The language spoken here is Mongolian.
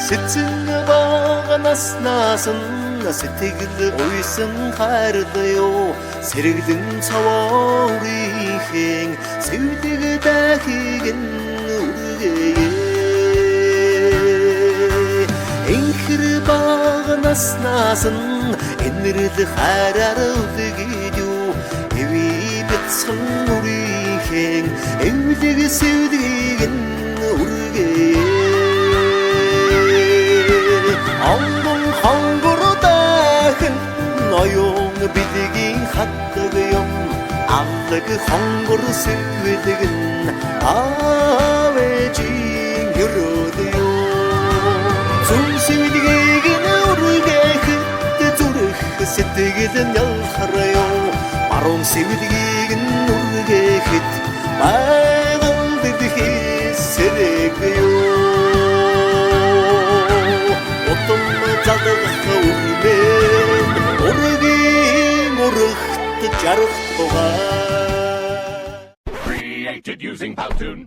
Сэцэн бага наснаас нь сэтгэл уйсан хайрлаа. Сэргэлэн цаваарийн сэвдэг дахийг нь үргээе. Энхэр бага наснаас нь энэрл хайраар үлгээд юу. Эви бяцхан үрийнхэн эвлэг сэвдгийг нь үргээе. Онгон хонгор дахин оюун бэлгийн хатдаг юм. Алдаг хонгор сэвдэг нь аав ээжийн өрөөд юу. Зүн сэвдгийг нь үргээхэд зүрх сэтгэл нь ялхараа. Баруун сэвдгийг нь үргээхэд байгаль дэлхий сэрэг юу. Утам залгах үрмэн ургийн урагт жаргах тугай. Created using Powtoon.